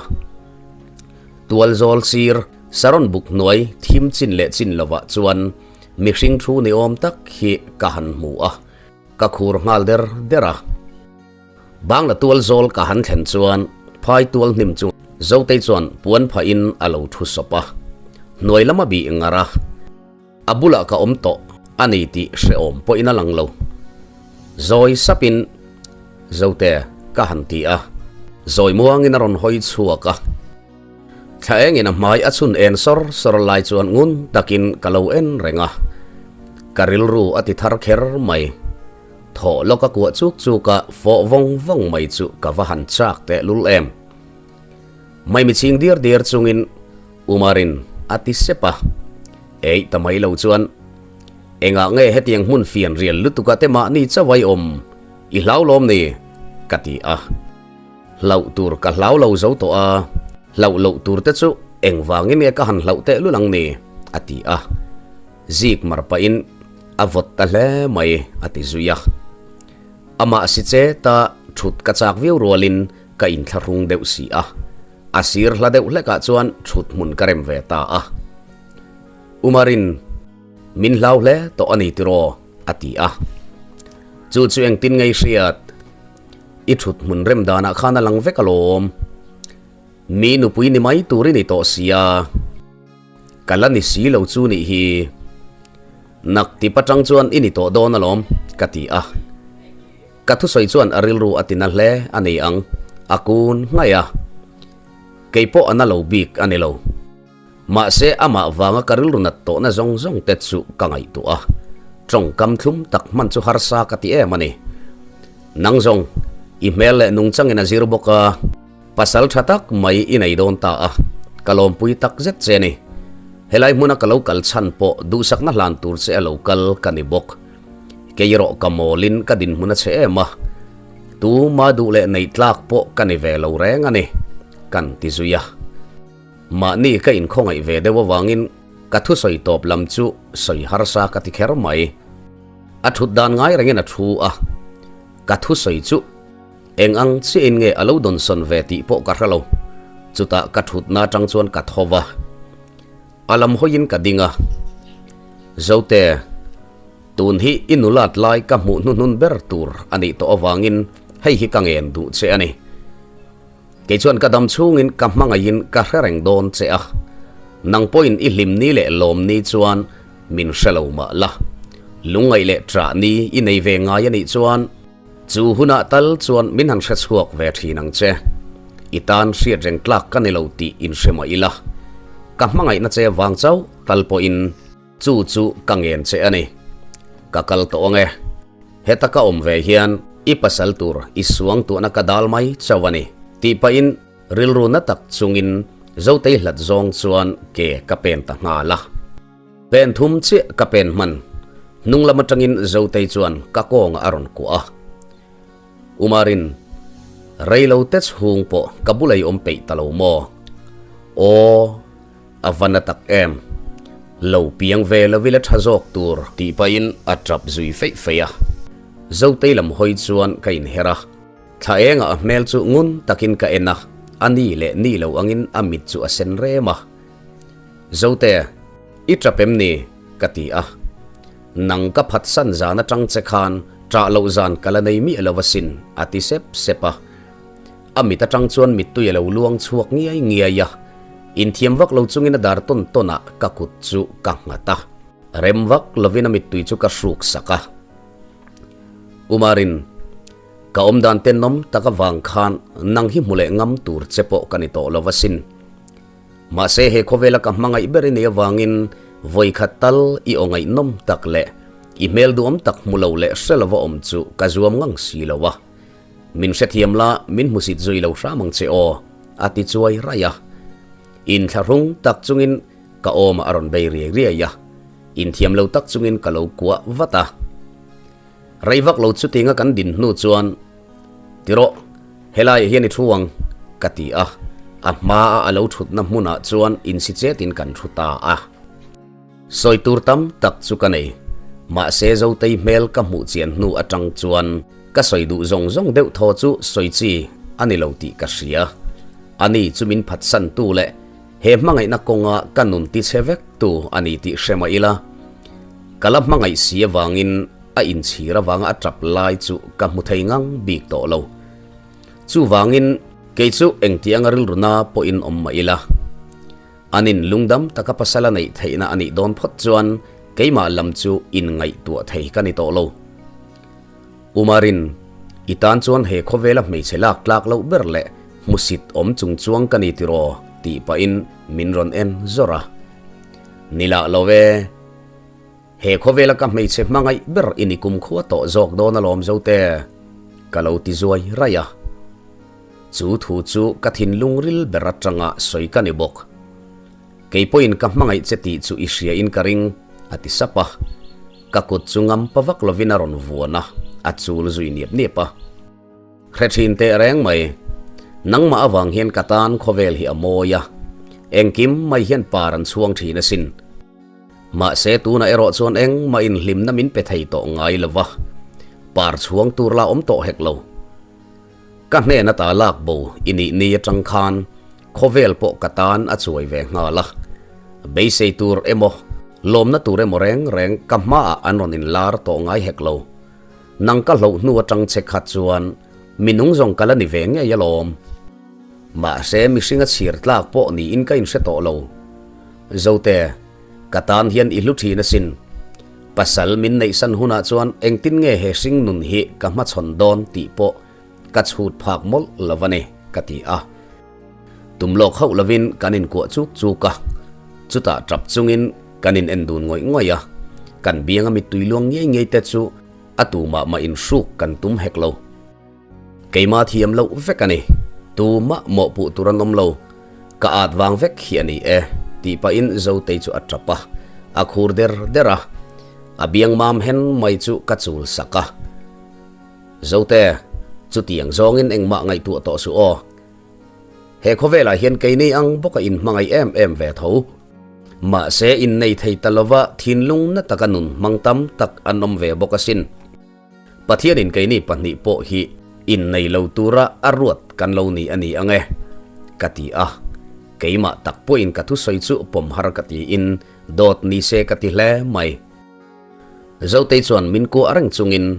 A: Tualzawl sir, Saron buk hnuai thim chin leh chin lovah chuan mihring thu ni awm tak hi ka han hmu a, ka khur nghal der der a. Bangla tualzawl ka han thlen chuan phai tual hnim chu Zotei chuan puan phahin a lo thu sawp a, hnuai lama bih ngar a. A bulah ka awm tawh a ni tih hrehawm pawhin a lang lo. Zawi sapin Zote ka han ti a, zawi muangin a rawn hawi chhuak a. Thla engin a hmai a chhun en sawr sawr lai chuan ngun takin ka lo en reng a, ka rilru a ti thar kher mai. Thawh lawk a kuah chuk chuk a, fawh vawng vawng mai chu ka va han chak tehlul em. Maimi chhing diar diar chungin Umarin a ti sep a, Eih ta mai lo chuan engah nge hetiang hmun fian rial lutuk ah te mahni chauh ai awm i hlau lawm ni? ka ti a. Hlauh tur ka hlau lo zo tawh a, hlauh loh tur te chu engvangin nge ka han hlauh tehlul ang ni? a ti a. Zik mar pahin a vawt ta hle mai a ti zui a. Amah si che ta thut ka chak viau rualin ka inthlahrung deuh si a, a sir hla deuh hlekah chuan thut hmun ka rem ve ta a. Umarin, Min hlau hle tawh a ni tiraw? a ti a. Chu chu engtin ngei hriat? I thut hmun rem danah khan a lang vek alawm. Mi nupui ni mai tur i ni tawh sia. Ka la ni si lo chu nih hi. Nak ti patang chuan i ni tawh dawn alawm, ka ti a. Ka thusawi chuan a rilru a tina hle a ni ang, a kun nghaih a. Kei pawh a na lo bik a ni lo. Mahse amah vanga ka rilru nat tawhna zawng zawng te chu ka ngaihtuah a, tawngkam thlum tak hman chu harsa ka ti em a ni. Nang zawng, i hmel leh nungchangin a zir bawk a, Pasal tha tak mai i nei dawn ta a, ka lawmpui tak zet che ni. Helai hmuna ka lo kal chhan pawh duhsakna hlan tur che a lo kal ka ni bawk. Kei erawh ka mawlin ka dinhmun a che em a, tuma duh leh nei tlak pawh ka ni ve lo reng a ni, kan ti zui a. Mahni ka inkhawngaih ve deuh avangin ka thusawi tawp lam chu sawi harsa ka ti kher mai. A thut dan ngai rengin a thu a, ka thusawi chu. Eng ang chiahin nge a lo dawnsawn ve tih pawh ka hre lo. Chutah ka thutna atang chuan ka tho va. A lam hawiin ka ding a. Zote, tun hi i nulat lai ka hmuh hnuhnun ber tur a nih tawh avangin hei hi ka ngen duh che a ni. Kei chuan ka dam chhungin ka hmangaihin ka hre reng dawn che a, nang pawhin i hlim ni leh lawm ni chuan min hre lo mah la. Lungngaih leh ṭah ni i nei ve ngai a nih chuan chu hunah tal chuan min han hre chhuak ve ṭhin ang che. I tan hriat reng tlak ka ni lo tih inhre mah ila, ka hmangaihna che vang chauh tal pawhin Chu chu ka ngen che a ni. Ka kal tawh ang e. Heta ka awm ve hian i pasal tur i suang tuhna ka dal mai chauh a ni, tih pahin rilru na tak chungin Zotei hlat zawng chuan ke ka pen ta nghal a. Pen thum chiah ka pen hman. Hnung lam atangin Zotei chuan ka kawngah a rawn kuah a. Umarin, Reilo te chhung pawh ka bulei awm peih ta lo maw? Aw. A va na tak em? Lo piang ve lo ila tha zawk tur tih pahin a tap zui feih feih a. Zotei lam hawi chuan ka inher a, thla engah a hmel chu ngun takin ka en a, a ni leh ni lo angin a mit chu a sen rem a. Zote, i tap em ni? ka ti a. Nang ka phatsan zan atang che khan ṭah loh zan ka la nei miah lo asin, a ti sep sep a. A mit atang chuan mittui a lo luang chhuak ngiai ngiai a, inthiam vak lo chungin a dar tawn tawn ah ka kut chu ka nghat a, rem vak lovin a mittui chu ka hruk sak a. Umarin, ka awmdan tenawm tak avang khan nang hi hmu leh ngam tur che pawh ka ni tawh lo asin. Mahse he khawvela ka hmangaih ber i nei avangin vawikhat tal i aw ngaihnawm tak leh i hmel duhawm tak hmu lo leh hre lova awm chu ka zuam ngang si lo a. Min hrethiam la, min hmusit zui lo hram ang che aw, a ti chuai raih a. Inthlahrung tak chungin ka awmah a rawn bei riai riai a, inthiam lo tak chungin ka lo kuah vat a. Rei vak lo chutinga kan din hnu chuan, Ti rawh, helaiah hian i thu ang, ka ti a. A hmaa a lo thutna hmunah chuan insi chetin kan thu ta a. Sawi tur tam tak chu ka nei. Mahse Zotei hmel ka hmuh chian hnu atang chuan ka sawi duh zawng zawng deuh thaw chu sawi chi a ni lo tih ka hria. Ani chu min phatsan tu leh he hmangaihna kawnga ka nun ti che vek tu a ni tih hre mah ila, ka la hmangaih si avangin a inchhir avanga a tap lai chu ka hmu thei ngang bik tawh lo. Chuvangin kei chu engtianga rilru na pawhin awm mah ila. An in lungdam taka pasal a neih theihna a nih dawn phawt chuan keimah lam chu inngaihtuah thei ka ni tawh lo. Umarin, i tan chuan he khawvela hmeichhe lak tlak loh ber leh hmusit awm chung chuang ka ni tiraw? tih pahin min rawn en zawr a. Ni lah lo e. He khawvela ka hmeichhe hmangaih ber i ni kumkhua tawh zawk dawn alawm Zote, ka lo ti zuai raih a. Chu thu chu ka thinlung ril ber atanga sawi ka ni bawk. Kei pawhin ka hmangaih che tih chu i hria in ka ring, a ti sap a. Ka kut chu ngam pa vak lovin a rawn vuan a, a chul zui niap niap a. Hre thin teh reng mai, nangmah avang hian ka tan khawvel hi a mawi a, engkim mai hian par an chhuang thin asin. Mahse tunah erawh chuan engmah inhlimna min pe thei tawh ngai lo va, par chhuang tur la awm tawh hek lo. Ka hnen ata lak bo i nih ni atang khan khawvel pawh ka tan a chuai ve nghal a. Beisei tur emaw, lawmna tur emaw reng reng ka hmaah an rawn inlar tawh ngai hek lo. Nang ka hloh hnu atang che kha chuan mi nung zawng ka la ni ve ngei alawm. Mahse mihring a chhir tlak pawh niin ka inhre tawh lo. Zote, ka tan hian i hlu thin asin. Pasal min neihsan hunah chuan engtin nge he hring nun hi ka hmachhawn dawn tih pawh ka chhut phak mawlh lo a ni, ka ti a. Tum lawk hauh lovin kan inkuah chuk chuk a, chutah tap chungin kan in en dun ngawih ngawih a, kan bianga mittui luang ngei ngei te chu a tumah mah inhruk kan tum hek lo. Keimah thiam loh vek a ni. Tumah mawhpuh tur an awm lo. Ka at vang vek hi a ni e, tih pahin Zotei chu a tap a, a khur der der a. A biang mam hen mai chu ka chul sak a. Zote, chutiang zawngin engmah ngaihtuah tawh suh aw. He khawvelah hian keini ang bawka inhmangaih em em ve tho. Mahse innei thei ta lova thinlung na taka nun hmang tam tak an awm ve bawk asin. Pathianin keini pahnih pawh hi Innei lo tura a ruat kan lo ni a ni ang e, ka ti a. Keimah tak pawhin ka thusawi chu pawm har ka tiin dawt ni se ka ti hle mai. Zotei chuan min kuah reng chungin,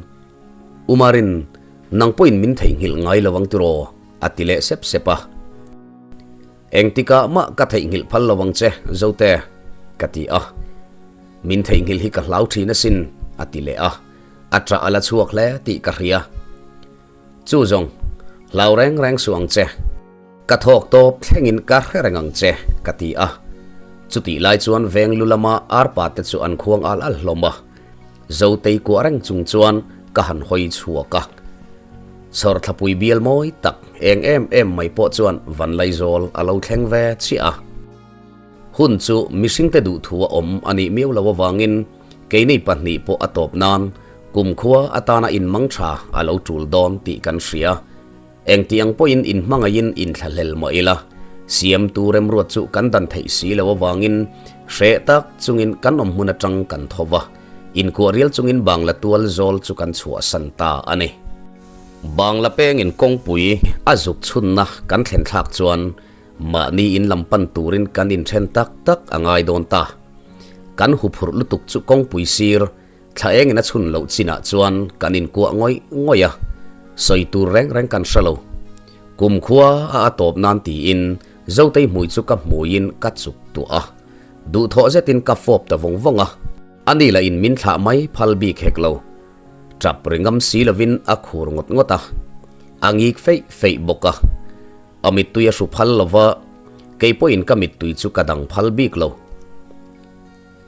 A: Umarin, nang pawhin min theihnghilh ngai lo ang tiraw? a ti leh sep sep a. Engtikah mah ka theihnghilh phal lo ang che, Zote, ka ti a. Min theihnghilh hi ka hlau thin asin, a ti leh a. A ṭah a la chhuak hle tih ka hria. Chu zawng, hlau reng reng suh ang che. Ka thawk tawp thlengin ka hre reng ang che, ka ti a. Chutih lai chuan veng lu lama arpa te chu an khuang al al hlawm a. Zotei kuah reng chung chuan ka han hawi chhuak a. Chhawrthlapui bial mawi tak eng em em mai pawh chuan Vanlaizawl a lo thleng ve chiah a. Hun chu mihringte duhthu a awm a nih miau lo avangin keini pahnih pawh a tawp nan kumkhua atana inmang tha a lo tul dawn tih kan hria. Engtiang pawhin inhmangaihin inthlahlel mah ila, siamtu remruat chu kan dan theih si lo avangin hreh tak chungin kan awm hmun atang kan tho va, inkuah rial chungin Bangla tual zawl chu kan chhuahsan ta a ni. Bangla pengin kawngpui a zuk chhunna kan thlen thlak chuan mahni in lam pan turin kan inthen tak tak a ngai dawn ta. Kan huphurh lutuk chu kawngpui sir Thla engin a chhun loh chinah chuan kan inkuah ngawih ngawih a, sawi tur reng reng kan hre lo. Kumkhua a a tawp nan tiin Zotei hmui chu ka hmuiin ka chuk tuah a, duhthawh zetin ka fawp ta vawng vawng a. Ani lah in min thlah mai phal bik hek lo. Tap ri ngam si lovin a khur ngawt ngawt a, a ngik feih feih bawk a. A mittui a hru phal lo va, kei pawhin ka mittui chu ka dang phal bik lo.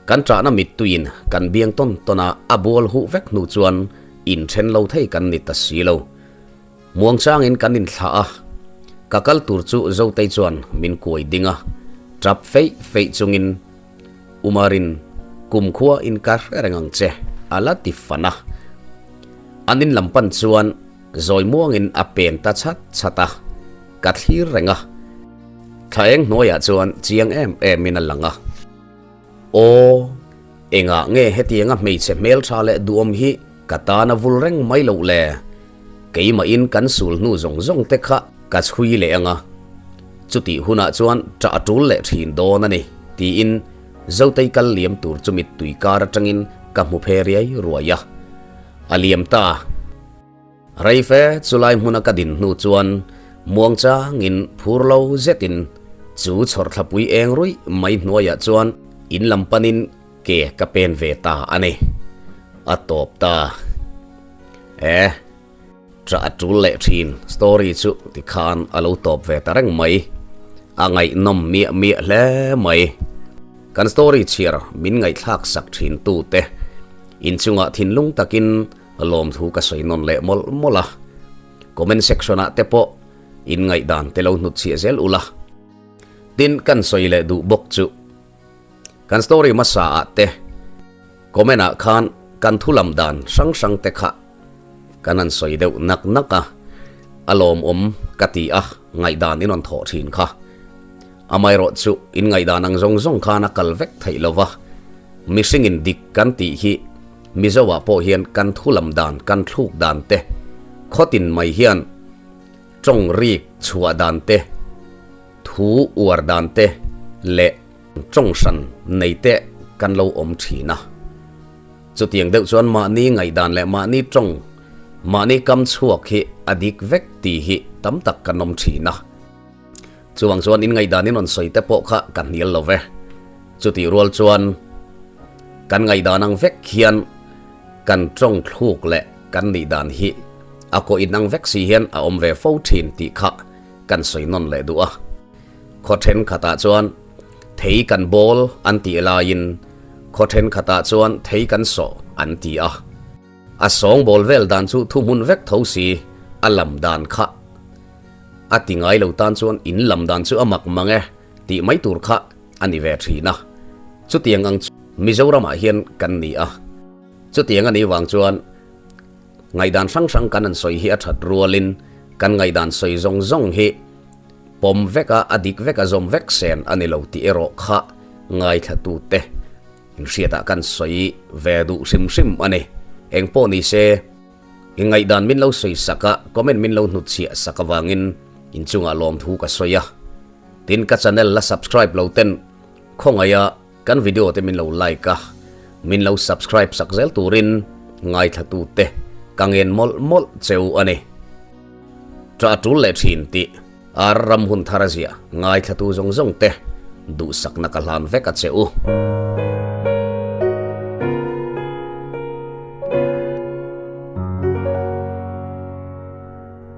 A: Kan ṭahna mittuiin kan biang tawn tawn a, a bual huh vek hnu chuan inṭhen lo thei kan ni ta si lo. Muangchangin kan inthlah a, ka kal tur chu Zotei chuan min kuai ding a, ṭap feih feih chungin Umarin kumkhua in ka hre reng ang che a la ti fan a. An in lam pan chuan zawi muangin a pen ta chhat chhat a, ka thlir reng a. Thla eng hnuaiah chuan chiang em emin a lang a. Aw, engah nge hetianga hmeichhe hmeltha leh duhawm hi ka tan a vul reng mai loh le? Keimahin kan sul hnu zawng zawng te kha ka chhui leh ang a, chutih hunah chuan ṭah a ṭul leh ṭhin dawn a ni, tiin Zotei kal liam tur chu mittui kar aṭangin ka hmu phe riai ruai a. A liam ta. Reife chulai hmuna ka din hnu chuan muangchangin phur lo zetin chu chhawrthlapui eng ruih mai hnuaiah chuan in lam panin ke ka pen ve ta a ni. A tawp ta. E. Ṭah a ṭul leh ṭhin story chu tikhan a lo tawp ve ta reng mai. A ngaihnawm miah miah hle mai. Kan story chhiar min ngaihthlak sak ṭhin tute inchungah thinlung takin Lawmthu ka sawi nawn leh mawlh mawlh a, comment section ah te pawh in ngaihdan te lo hnut chhiah zel ula. Tin, kan sawi leh duh bawk chu kan story hmasa ah te comment ah khan kan thu lam dan hrang hrang te kha kan han sawi deuh nak nak a, a lawmawm ka ti a, ngaihdan in rawn thawh thin kha. Amaherawh chu in ngaihdan ang zawng zawng khan a kal vek theih lo va, mihringin dik kan tih hi Mizo-ah pawh hian kan thu lam dan, kan thluk dan te, khawtin mai hian tawng rik chhuah dan te, thu uar dan te leh tawng hran nei te kan lo awm thin a. Chutiang deuh chuan mahni ngaihdan leh mahni tawng, mahni kam chhuak hi a dik vek tih hi tam tak kan awm thin a. Chuvang chuan in ngaihdan in rawn sawi te pawh kha ka hnial lo ve. Chutih rual chuan kan ngaihdan ang vek hian kan tawng thluk leh kan nih dan hi a kawh in ang vek si hian a awm ve fo thin tih kha kan sawi nawn leh duh a. Khaw thenkhatah chuan thei kan bawl an tih laiin khaw thenkhatah chuan thei kan sawh an ti a. A sawngbawl vel dan chu thuhmun vek tho si a lam dan kha. A ti ngai lo tan chuan in lam dan chu a mak mang e tih mai tur kha a ni ve thin a. Chutiang ang chu Mizoramah hian kan ni a. Chutiang a nih vang chuan ngaihdan hrang hrang kan an sawi hi a that rualin kan ngaihdan sawi zawng zawng hi pawm vek a, a dik vek a zawm vek sen a ni lo tih erawh kha ngaithlatute inhriatah kan sawi ve duh hrim hrim a ni. Engpawh ni se. I ngaihdan min lo sawi sak a, comment min lo hnutchhiah sak avangin inchungah lawmthu ka sawi a. Tin ka channel la subscribe lo ten khawngaih a kan video te min lo like a, min lo subscribe sak zel turin ngaithlatu te ka ngen mawlh mawlh cheu a ni. Ṭah ṭul leh ṭhin tih ar ram hun thar a ziah ngaithlatu zawng zawng te duhsakna ka hlan vek a che u.